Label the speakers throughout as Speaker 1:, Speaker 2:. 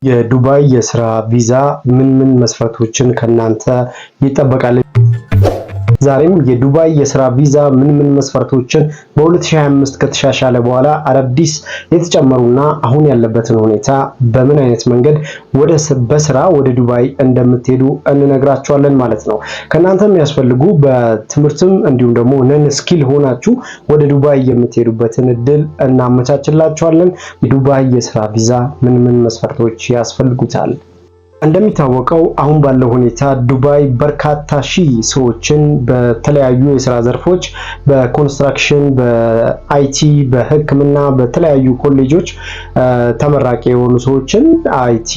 Speaker 1: የዱባይ የስራ ቪዛ ምን ምን መስፈርቶችን ከናንተ ይጠበቃል? ዛሬም የዱባይ የስራ ቪዛ ምን ምን መስፈርቶችን በ2025 ከተሻሻለ በኋላ አዳዲስ የተጨመሩና አሁን ያለበትን ሁኔታ በምን አይነት መንገድ ወደ በስራ ወደ ዱባይ እንደምትሄዱ እንነግራችኋለን ማለት ነው። ከእናንተ የሚያስፈልጉ በትምህርትም እንዲሁም ደግሞ non skill ሆናችሁ ወደ ዱባይ የምትሄዱበትን እድል እናመቻችላችኋለን። የዱባይ የስራ ቪዛ ምን ምን መስፈርቶች ያስፈልጉታል? እንደሚታወቀው አሁን ባለው ሁኔታ ዱባይ በርካታ ሺህ ሰዎችን በተለያዩ የስራ ዘርፎች በ construction፣ በ IT፣ በሕክምና፣ በተለያዩ ኮሌጆች ተመራቂ የሆኑ ሰዎችን IT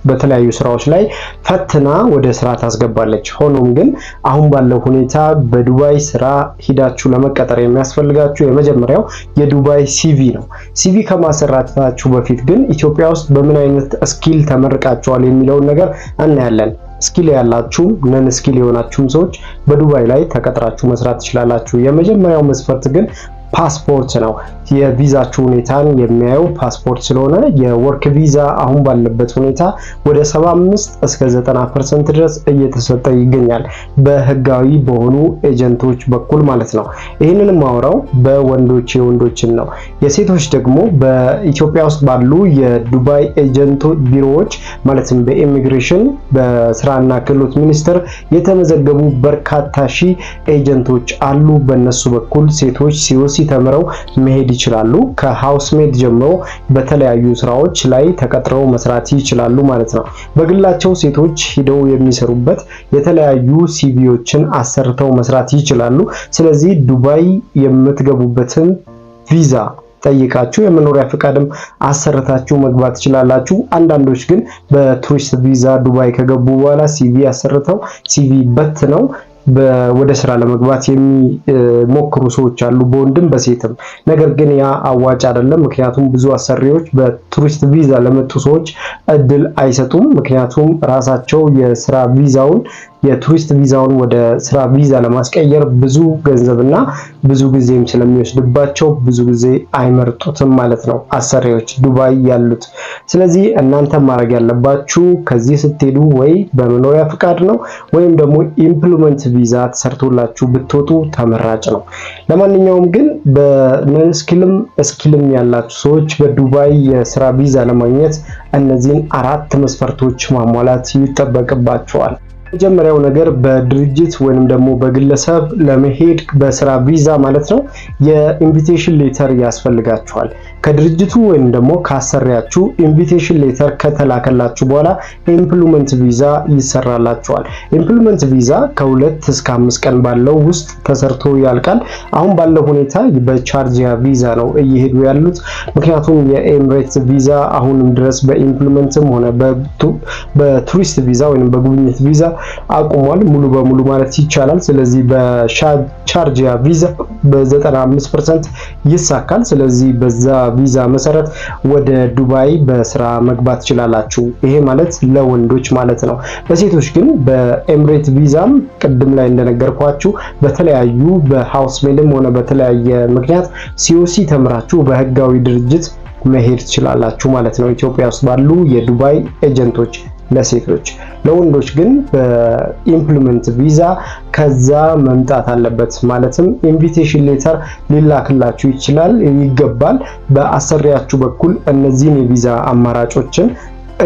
Speaker 1: በተለያዩ ስራዎች ላይ ፈትና ወደ ስራ ታስገባለች። ሆኖም ግን አሁን ባለው ሁኔታ በዱባይ ስራ ሂዳችሁ ለመቀጠር የሚያስፈልጋችሁ የመጀመሪያው የዱባይ CV ነው። CV ከማሰራታችሁ በፊት ግን ኢትዮጵያ ውስጥ በምን አይነት skill ተመርቃችኋል የሚለውን ነገር እናያለን። Skill ያላችሁም non skill የሆናችሁም ሰዎች በዱባይ ላይ ተቀጥራችሁ መስራት ትችላላችሁ። የመጀመሪያው መስፈርት ግን ፓስፖርት ነው። የቪዛችሁ ሁኔታን የሚያየው ፓስፖርት ስለሆነ የ work visa አሁን ባለበት ሁኔታ ወደ 75 እስከ 90% ድረስ እየተሰጠ ይገኛል፣ በህጋዊ በሆኑ agent ኦች በኩል ማለት ነው። ይህንን ማውራው በወንዶች የወንዶችን ነው። የሴቶች ደግሞ በኢትዮጵያ ውስጥ ባሉ የዱባይ agent ቢሮዎች፣ ማለትም በኢሚግሬሽን በስራና ክህሎት ሚኒስቴር የተመዘገቡ በርካታ ሺህ agent ኦች አሉ። በእነሱ በኩል ሴቶች COC ተምረው መሄድ ይችላሉ። ከ housemaid ጀምሮ በተለያዩ ስራዎች ላይ ተቀጥረው መስራት ይችላሉ ማለት ነው። በግላቸው ሴቶች ሂደው የሚሰሩበት የተለያዩ CV ዎችን አሰርተው መስራት ይችላሉ። ስለዚህ ዱባይ የምትገቡበትን ቪዛ ጠይቃችሁ የመኖሪያ ፈቃድም አሰርታችሁ መግባት ትችላላችሁ። አንዳንዶች ግን በቱሪስት ቪዛ ዱባይ ከገቡ በኋላ CV አሰርተው CV በትነው ወደ ስራ ለመግባት የሚሞክሩ ሰዎች አሉ፣ በወንድም በሴትም። ነገር ግን ያ አዋጭ አይደለም። ምክንያቱም ብዙ አሰሪዎች በቱሪስት ቪዛ ለመጡ ሰዎች እድል አይሰጡም። ምክንያቱም ራሳቸው የስራ ቪዛውን የቱሪስት ቪዛውን ወደ ስራ ቪዛ ለማስቀየር ብዙ ገንዘብና ብዙ ጊዜም ስለሚወስድባቸው ብዙ ጊዜ አይመርጡትም ማለት ነው አሰሪዎች ዱባይ ያሉት። ስለዚህ እናንተ ማድረግ ያለባችሁ ከዚህ ስትሄዱ ወይ በመኖሪያ ፍቃድ ነው ወይም ደግሞ employment ቪዛ ተሰርቶላችሁ ብትወጡ ተመራጭ ነው። ለማንኛውም ግን በ non skill ም skill ም ያላችሁ ሰዎች በዱባይ የስራ ቪዛ ለማግኘት እነዚህን አራት መስፈርቶች ማሟላት ይጠበቅባችኋል። መጀመሪያው ነገር በድርጅት ወይንም ደግሞ በግለሰብ ለመሄድ በስራ ቪዛ ማለት ነው የ invitation letter ያስፈልጋችኋል። ከድርጅቱ ወይንም ደግሞ ካሰሪያችሁ invitation letter ከተላከላችሁ በኋላ employment ቪዛ ይሰራላችኋል። Employment ቪዛ ከ2 እስከ 5 ቀን ባለው ውስጥ ተሰርቶ ያልቃል። አሁን ባለው ሁኔታ በሻርጃ ቪዛ ነው እየሄዱ ያሉት። ምክንያቱም የኤምሬትስ ቪዛ አሁንም ድረስ በ employment ም ሆነ በቱሪስት ቪዛ ወይም በጉብኝት ቪዛ አቁሟል ሙሉ በሙሉ ማለት ይቻላል። ስለዚህ በሻርጃ ቪዛ በ95% ይሳካል። ስለዚህ በዛ ቪዛ መሰረት ወደ ዱባይ በስራ መግባት ትችላላችሁ። ይሄ ማለት ለወንዶች ማለት ነው። ለሴቶች ግን በኤምሬት ቪዛም ቅድም ላይ እንደነገርኳችሁ በተለያዩ በ housemaid ም ሆነ በተለያየ ምክንያት COC ተምራችሁ በህጋዊ ድርጅት መሄድ ትችላላችሁ ማለት ነው። ኢትዮጵያ ውስጥ ባሉ የዱባይ agent ኦች ለሴቶች። ለወንዶች ግን በ employment ቪዛ ከዛ መምጣት አለበት። ማለትም invitation letter ሊላክላችሁ ይችላል ይገባል። በአሰሪያችሁ በኩል እነዚህን የቪዛ አማራጮችን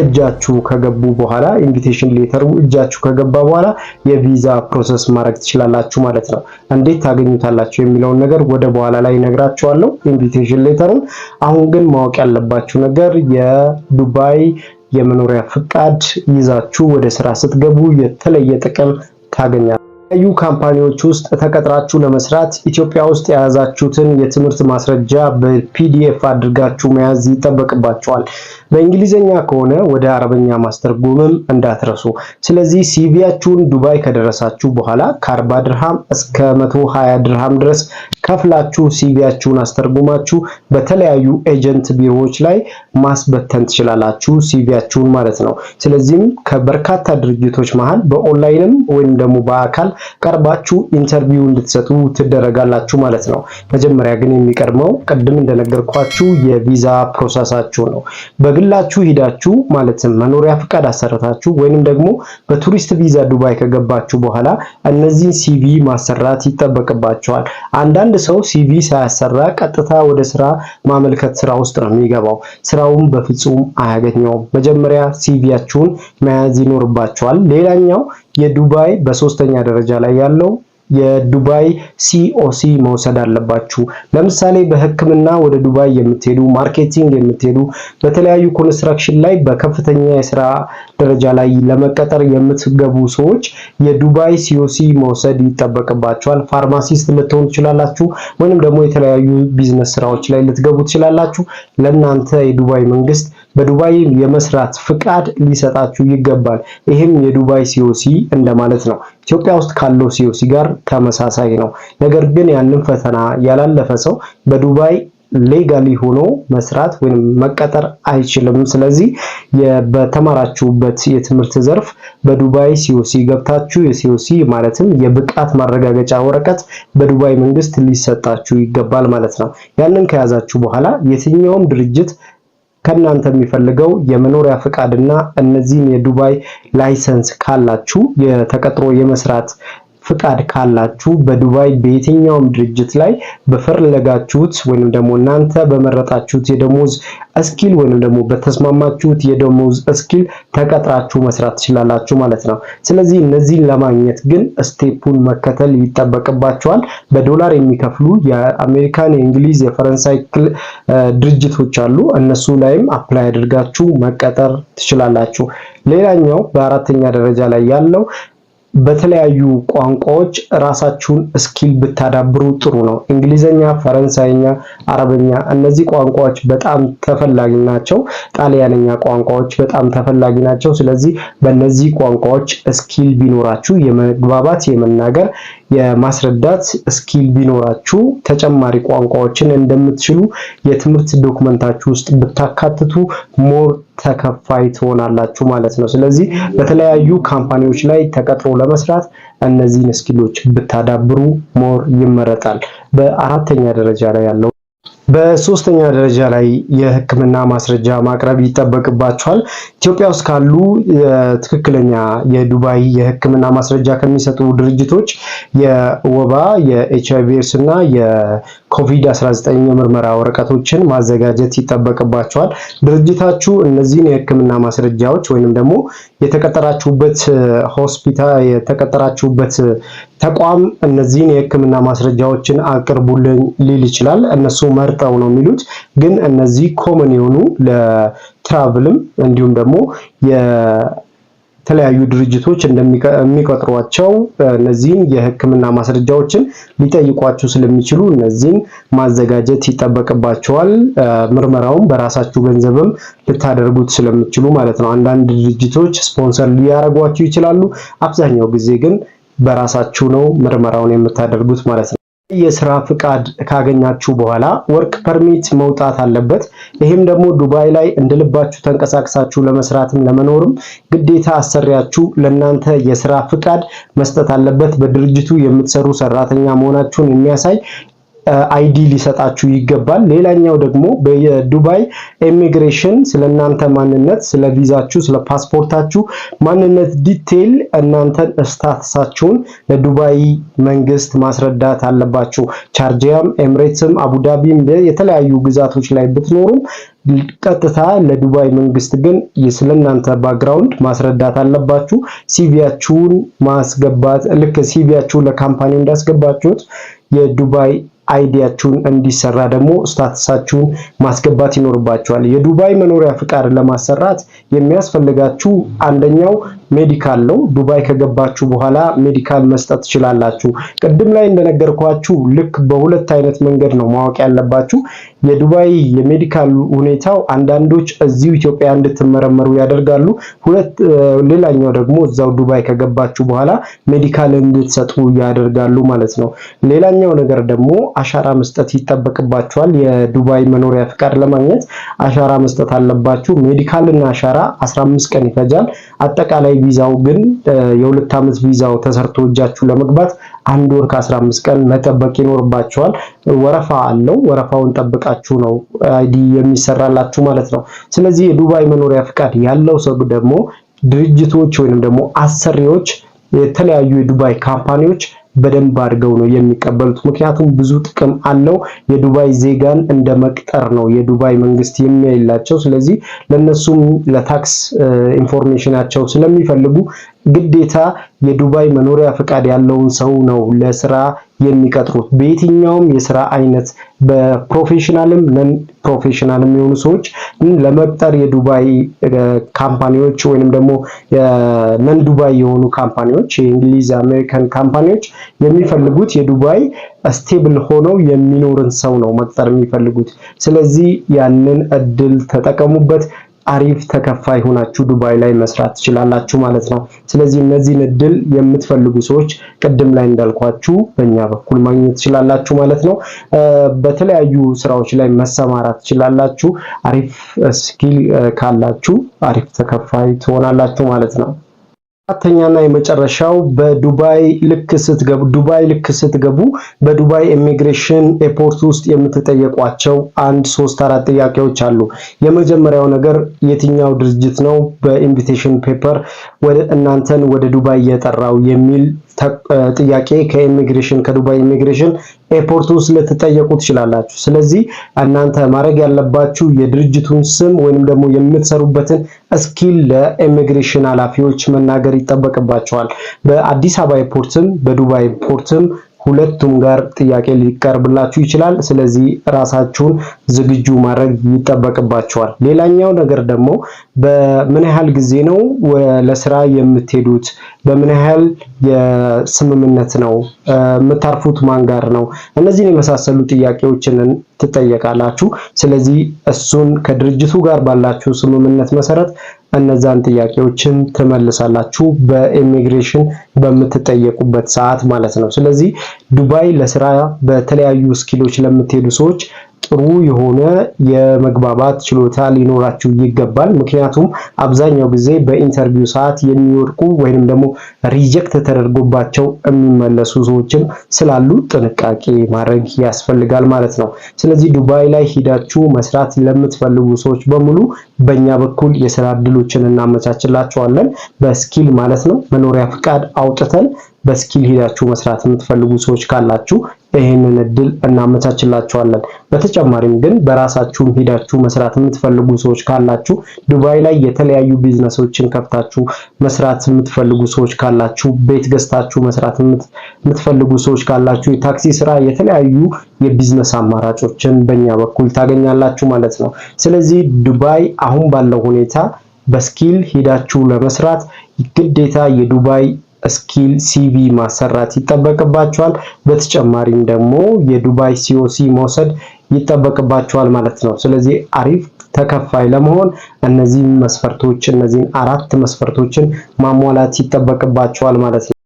Speaker 1: እጃችሁ ከገቡ በኋላ፣ invitation letter ኡ እጃችሁ ከገባ በኋላ የቪዛ process ማድረግ ትችላላችሁ ማለት ነው። እንዴት ታገኙታላችሁ የሚለውን ነገር ወደ በኋላ ላይ እነግራችኋለሁ፣ invitation letter ኡን። አሁን ግን ማወቅ ያለባችሁ ነገር የዱባይ የመኖሪያ ፍቃድ ይዛችሁ ወደ ስራ ስትገቡ የተለየ ጥቅም ታገኛላችሁ። የተለያዩ company ዎች ውስጥ ተቀጥራችሁ ለመስራት ኢትዮጵያ ውስጥ የያዛችሁትን የትምህርት ማስረጃ በ PDF አድርጋችሁ መያዝ ይጠበቅባችኋል። በእንግሊዝኛ ከሆነ ወደ አረበኛ ማስተርጎምም እንዳትረሱ። ስለዚህ CV ያችሁን ዱባይ ከደረሳችሁ በኋላ ከ40 ድርሃም እስከ 120 ድርሃም ድረስ ከፍላችሁ CV ያችሁን አስተርጉማችሁ በተለያዩ agent ቢሮዎች ላይ ማስበተን ትችላላችሁ፣ CV ያችሁን ማለት ነው። ስለዚህም ከበርካታ ድርጅቶች መሃል በኦንላይንም ወይም ደግሞ በአካል ቀርባችሁ interview እንድትሰጡ ትደረጋላችሁ ማለት ነው። መጀመሪያ ግን የሚቀድመው ቅድም እንደነገርኳችሁ የቪዛ process ኣችሁ ነው። በግል በግላችሁ ሂዳችሁ፣ ማለትም መኖሪያ ፍቃድ አሰርታችሁ ወይንም ደግሞ በቱሪስት ቪዛ ዱባይ ከገባችሁ በኋላ እነዚህን CV ማሰራት ይጠበቅባችኋል። አንዳንድ ሰው CV ሳያሰራ ቀጥታ ወደ ስራ ማመልከት ስራ ውስጥ ነው የሚገባው። ስራውን በፍጹም አያገኘውም። መጀመሪያ CV ያችሁን መያዝ ይኖርባችኋል። ሌላኛው የዱባይ በሶስተኛ ደረጃ ላይ ያለው የዱባይ COC መውሰድ አለባችሁ። ለምሳሌ በሕክምና ወደ ዱባይ የምትሄዱ፣ marketing የምትሄዱ፣ በተለያዩ construction ላይ በከፍተኛ የስራ ደረጃ ላይ ለመቀጠር የምትገቡ ሰዎች የዱባይ COC መውሰድ ይጠበቅባችኋል። Pharmacist ልትሆኑ ትችላላችሁ፣ ወይንም ደግሞ የተለያዩ ቢዝነስ ስራዎች ላይ ልትገቡ ትችላላችሁ። ለእናንተ የዱባይ መንግስት በዱባይ የመስራት ፍቃድ ሊሰጣችሁ ይገባል። ይህም የዱባይ COC እንደማለት ነው። ኢትዮጵያ ውስጥ ካለው COC ጋር ተመሳሳይ ነው። ነገር ግን ያንን ፈተና ያላለፈ ሰው በዱባይ legally ሆኖ መስራት ወይም መቀጠር አይችልም። ስለዚህ በተማራችሁበት የትምህርት ዘርፍ በዱባይ COC ገብታችሁ የ COC ማለትም የብቃት ማረጋገጫ ወረቀት በዱባይ መንግስት ሊሰጣችሁ ይገባል ማለት ነው። ያንን ከያዛችሁ በኋላ የትኛውም ድርጅት ከእናንተ የሚፈልገው የመኖሪያ ፍቃድና እነዚህን የዱባይ license ካላችሁ፣ የተቀጥሮ የመስራት ፍቃድ ካላችሁ፣ በዱባይ በየትኛውም ድርጅት ላይ በፈለጋችሁት ወይንም ደግሞ እናንተ በመረጣችሁት የደሞዝ scale ወይንም ደግሞ በተስማማችሁት የደሞዝ scale ተቀጥራችሁ መስራት ትችላላችሁ ማለት ነው። ስለዚህ እነዚህን ለማግኘት ግን step ኡን መከተል ይጠበቅባችኋል። በዶላር የሚከፍሉ የአሜሪካን፣ የእንግሊዝ፣ የፈረንሳይ ድርጅቶች አሉ። እነሱ ላይም apply አድርጋችሁ መቀጠር ትችላላችሁ። ሌላኛው በአራተኛ ደረጃ ላይ ያለው በተለያዩ ቋንቋዎች ራሳችሁን skill ብታዳብሩ ጥሩ ነው። እንግሊዘኛ፣ ፈረንሳይኛ፣ አረበኛ እነዚህ ቋንቋዎች በጣም ተፈላጊ ናቸው። ጣሊያንኛ ቋንቋዎች በጣም ተፈላጊ ናቸው። ስለዚህ በእነዚህ ቋንቋዎች skill ቢኖራችሁ፣ የመግባባት፣ የመናገር፣ የማስረዳት skill ቢኖራችሁ፣ ተጨማሪ ቋንቋዎችን እንደምትችሉ የትምህርት document ኣችሁ ውስጥ ብታካትቱ more ተከፋይ ትሆናላችሁ ማለት ነው። ስለዚህ በተለያዩ company ዎች ላይ ተቀጥሮ ለመስራት እነዚህን skill ኦች ብታዳብሩ more ይመረጣል። በአራተኛ ደረጃ ላይ ያለው፣ በሶስተኛ ደረጃ ላይ የሕክምና ማስረጃ ማቅረብ ይጠበቅባችኋል። ኢትዮጵያ ውስጥ ካሉ ትክክለኛ የዱባይ የሕክምና ማስረጃ ከሚሰጡ ድርጅቶች የወባ፣ የኤች አይቪ ኤድስ እና የኮቪድ-19 የምርመራ ወረቀቶችን ማዘጋጀት ይጠበቅባችኋል። ድርጅታችሁ እነዚህን የሕክምና ማስረጃዎች ወይንም ደግሞ የተቀጠራችሁበት ሆስፒታል፣ የተቀጠራችሁበት ተቋም እነዚህን የሕክምና ማስረጃዎችን አቅርቡልኝ ሊል ይችላል። እነሱ መርጠው ነው የሚሉት። ግን እነዚህ common የሆኑ ለ travel ም እንዲሁም ደግሞ የተለያዩ ድርጅቶች እንደሚቀጥሯቸው እነዚህን የሕክምና ማስረጃዎችን ሊጠይቋችሁ ስለሚችሉ እነዚህን ማዘጋጀት ይጠበቅባችኋል። ምርመራውን በራሳችሁ ገንዘብም ልታደርጉት ስለምትችሉ ማለት ነው። አንዳንድ ድርጅቶች ስፖንሰር ሊያደርጓችሁ ይችላሉ። አብዛኛው ጊዜ ግን በራሳችሁ ነው ምርመራውን የምታደርጉት ማለት ነው። የስራ ፍቃድ ካገኛችሁ በኋላ work permit መውጣት አለበት። ይህም ደግሞ ዱባይ ላይ እንደልባችሁ ተንቀሳቅሳችሁ ለመስራትም ለመኖርም ግዴታ አሰሪያችሁ ለእናንተ የስራ ፍቃድ መስጠት አለበት። በድርጅቱ የምትሰሩ ሰራተኛ መሆናችሁን የሚያሳይ ID ሊሰጣችሁ ይገባል። ሌላኛው ደግሞ በዱባይ ኢሚግሬሽን ስለእናንተ ማንነት፣ ስለ ቪዛችሁ፣ ስለ ፓስፖርታችሁ ማንነት detail እናንተን status ኣችሁን ለዱባይ መንግስት ማስረዳት አለባችሁ። ሻርጃም፣ ኤምሬትስም፣ አቡዳቢም የተለያዩ ግዛቶች ላይ ብትኖሩም ቀጥታ ለዱባይ መንግስት ግን ስለእናንተ background ማስረዳት አለባችሁ። CV ያችሁን ማስገባት፣ ልክ CV ያችሁን ለ company ው እንዳስገባችሁት የዱባይ ID ያችሁን እንዲሰራ ደግሞ status ኣችሁን ማስገባት ይኖርባችኋል። የዱባይ መኖሪያ ፍቃድ ለማሰራት የሚያስፈልጋችሁ አንደኛው medical ነው። ዱባይ ከገባችሁ በኋላ medical መስጠት ትችላላችሁ። ቅድም ላይ እንደነገርኳችሁ ልክ በሁለት አይነት መንገድ ነው ማወቅ ያለባችሁ። የዱባይ የ medical ሁኔታው አንዳንዶች እዚሁ ኢትዮጵያ እንድትመረመሩ ያደርጋሉ። ሁለት ሌላኛው ደግሞ እዛው ዱባይ ከገባችሁ በኋላ medical እንድትሰጡ ያደርጋሉ ማለት ነው። ሌላኛው ነገር ደግሞ አሻራ መስጠት ይጠበቅባችኋል። የዱባይ መኖሪያ ፍቃድ ለማግኘት አሻራ መስጠት አለባችሁ። Medical እና አሻራ 15 ቀን ይፈጃል። አጠቃላይ ቪዛው ግን የ2 ዓመት ቪዛው ተሰርቶ እጃችሁ ለመግባት አንድ ወር ከ15 ቀን መጠበቅ ይኖርባችኋል። ወረፋ አለው። ወረፋውን ጠብቃችሁ ነው ID የሚሰራላችሁ ማለት ነው። ስለዚህ የዱባይ መኖሪያ ፍቃድ ያለው ሰው ደግሞ ድርጅቶች ወይንም ደግሞ አሰሪዎች፣ የተለያዩ የዱባይ company ዎች በደንብ አድርገው ነው የሚቀበሉት። ምክንያቱም ብዙ ጥቅም አለው። የዱባይ ዜጋን እንደ መቅጠር ነው የዱባይ መንግስት የሚያይላቸው። ስለዚህ ለነሱም ለ tax information ኣቸው ስለሚፈልጉ ግዴታ የዱባይ መኖሪያ ፍቃድ ያለውን ሰው ነው ለስራ የሚቀጥሩት። በየትኛውም የስራ አይነት በ professional ም non professional ም የሆኑ ሰዎች ለመቅጠር የዱባይ company ዎች ወይንም ደግሞ non ዱባይ የሆኑ company ዎች፣ የእንግሊዝ፣ አሜሪካን company ዎች የሚፈልጉት የዱባይ stable ሆነው የሚኖርን ሰው ነው መቅጠር የሚፈልጉት። ስለዚህ ያንን እድል ተጠቀሙበት። አሪፍ ተከፋይ ሆናችሁ ዱባይ ላይ መስራት ትችላላችሁ ማለት ነው። ስለዚህ እነዚህን እድል የምትፈልጉ ሰዎች ቅድም ላይ እንዳልኳችሁ በእኛ በኩል ማግኘት ትችላላችሁ ማለት ነው። በተለያዩ ስራዎች ላይ መሰማራት ትችላላችሁ። አሪፍ skill ካላችሁ አሪፍ ተከፋይ ትሆናላችሁ ማለት ነው። አራተኛና የመጨረሻው በዱባይ ልክ ስትገቡ በዱባይ immigration airport ውስጥ የምትጠየቋቸው አንድ፣ ሶስት፣ አራት ጥያቄዎች አሉ። የመጀመሪያው ነገር የትኛው ድርጅት ነው በ invitation paper ወደ እናንተን ወደ ዱባይ የጠራው የሚል ጥያቄ ከዱባይ immigration airport ውስጥ ልትጠየቁ ትችላላችሁ። ስለዚህ እናንተ ማድረግ ያለባችሁ የድርጅቱን ስም ወይንም ደግሞ የምትሰሩበትን skill ለ immigration ኃላፊዎች መናገር ይጠበቅባችኋል። በአዲስ አበባ airport ም በዱባይ airport ም ሁለቱም ጋር ጥያቄ ሊቀርብላችሁ ይችላል። ስለዚህ ራሳችሁን ዝግጁ ማድረግ ይጠበቅባችኋል። ሌላኛው ነገር ደግሞ በምን ያህል ጊዜ ነው ለስራ የምትሄዱት? በምን ያህል የስምምነት ነው የምታርፉት? ማን ጋር ነው? እነዚህን የመሳሰሉ ጥያቄዎችን ትጠየቃላችሁ። ስለዚህ እሱን ከድርጅቱ ጋር ባላችሁ ስምምነት መሰረት እነዛን ጥያቄዎችን ትመልሳላችሁ በኢሚግሬሽን በምትጠየቁበት ሰዓት ማለት ነው። ስለዚህ ዱባይ ለስራ በተለያዩ skill ኦች ለምትሄዱ ሰዎች ጥሩ የሆነ የመግባባት ችሎታ ሊኖራችሁ ይገባል። ምክንያቱም አብዛኛው ጊዜ በ interview ሰዓት የሚወድቁ ወይንም ደግሞ reject ተደርጎባቸው የሚመለሱ ሰዎችም ስላሉ ጥንቃቄ ማድረግ ያስፈልጋል ማለት ነው። ስለዚህ ዱባይ ላይ ሂዳችሁ መስራት ለምትፈልጉ ሰዎች በሙሉ በእኛ በኩል የስራ እድሎችን እናመቻችላችኋለን። በ skill ማለት ነው። መኖሪያ ፍቃድ አውጥተን በ skill ሂዳችሁ መስራት የምትፈልጉ ሰዎች ካላችሁ ይህንን እድል እናመቻችላችኋለን። በተጨማሪም ግን በራሳችሁም ሂዳችሁ መስራት የምትፈልጉ ሰዎች ካላችሁ፣ ዱባይ ላይ የተለያዩ ቢዝነሶችን ከፍታችሁ መስራት የምትፈልጉ ሰዎች ካላችሁ፣ ቤት ገዝታችሁ መስራት የምትፈልጉ ሰዎች ካላችሁ፣ የታክሲ ስራ፣ የተለያዩ የቢዝነስ አማራጮችን በእኛ በኩል ታገኛላችሁ ማለት ነው። ስለዚህ ዱባይ አሁን ባለው ሁኔታ በ skill ሂዳችሁ ለመስራት ግዴታ የዱባይ skill CV ማሰራት ይጠበቅባችኋል። በተጨማሪም ደግሞ የዱባይ COC መውሰድ ይጠበቅባችኋል ማለት ነው። ስለዚህ አሪፍ ተከፋይ ለመሆን እነዚህን መስፈርቶች፣ እነዚህን አራት መስፈርቶችን ማሟላት ይጠበቅባችኋል ማለት ነው።